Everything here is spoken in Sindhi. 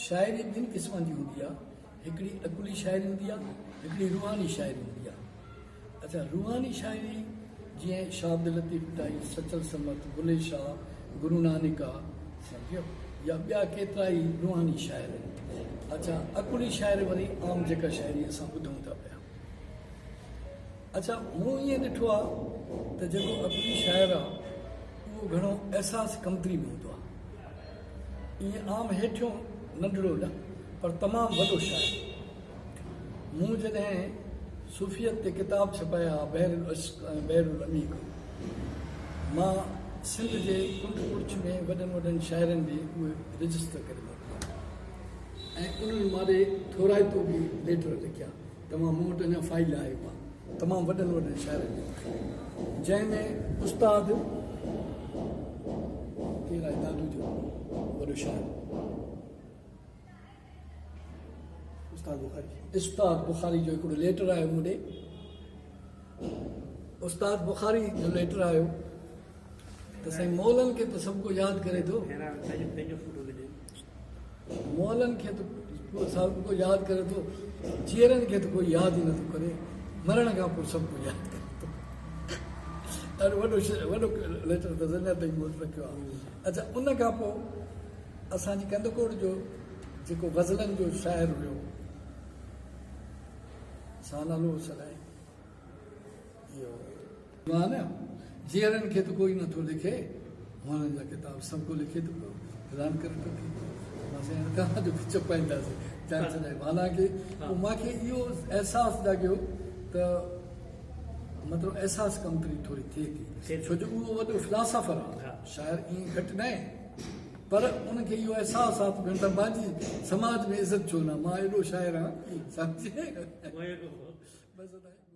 شاعري ٻن قسمن جي هوندي آهي، هڪڙي عقلي شاعري هوندي آهي، هڪڙي روحاني شاعري هوندي آهي. اڇا روحاني شاعري جيئن شاهه عبداللطيف ڀٽائي، سچل سرمست، بلهي شاهه، گرو نانڪ آ، سمجهيو يا ٻيا ڪيترا ئي روحاني شاعر آهن. اڇا عقلي شاعري وري عام جيڪا شاعري اسان ٻڌون ٿا پيا. اڇا مون ائين ڏٺو آ ته جيڪو عقلي شاعر آ اهو گهڻو احساس ڪمتري ۾ هوندو آ. ائين عام هيٺيون ننڍڙو نه پر تمام وڏو شاعر. مون جڏهن صوفيت تي ڪتاب ڇپايا بحر العشق ۽ بحر العميق مان سنڌ جي ڪنڊ ڪڙڇ ۾ وڏن وڏن شاعرن ڏي اهي رجسٽر ڪري موڪليا ۽ انهن مان ڏي ٿورائتو به ليٽر لکيا. تمام مون وٽ اڃا فائيل آهي اها تمام وڏن وڏن شاعرن جي جنهن ۾ استاد ڪير آهي دادو جو وڏو شاعر استاد بخاري استاد بخاري جو هڪڙو ليٽر آيو مون ڏي استاد بخاري جو ليٽر آيو ته سائين مولن کي ته سڀ ڪو ياد ڪري ٿو مئلن کي ته سڀ ڪو ياد ڪري ٿو، جيئرن کي ته ڪوئي ياد ئي نٿو ڪري، مرڻ کان پوء سڀ ڪو ياد ڪري ٿو. ڏاڍو وڏو وڏو ليٽر اٿس اڃا تائين مون وٽ رکيو آهي. اڇا ان کان پوء اسان جي ڪنڌڪوٽ جو جيڪو غزلن جو شاعر هيو سان نالو هوس الائي اهو نه جيئرن کي ته ڪوئي نٿو لکي مئلن جا ڪتاب سڀ ڪو لکي ٿو پيو فلان ڪري ٿو لکي مان سائين هاڻي توهان جو چپائينداسين جان ڇڏائي حالانڪه پوء مان کي اهو احساس جاڳيو ته مطلب احساس ڪمتري ٿوري ٿئي ٿي ڇو جو اهو وڏو فلاسافر آهي شاعر ائين گهٽ نه آهي پر ان کي اهو احساس آهي ته ڀيڻ پنهنجي سماج ۾ عزت ڇو نه مان ايڏو شاعر آهيان سمجهي بس.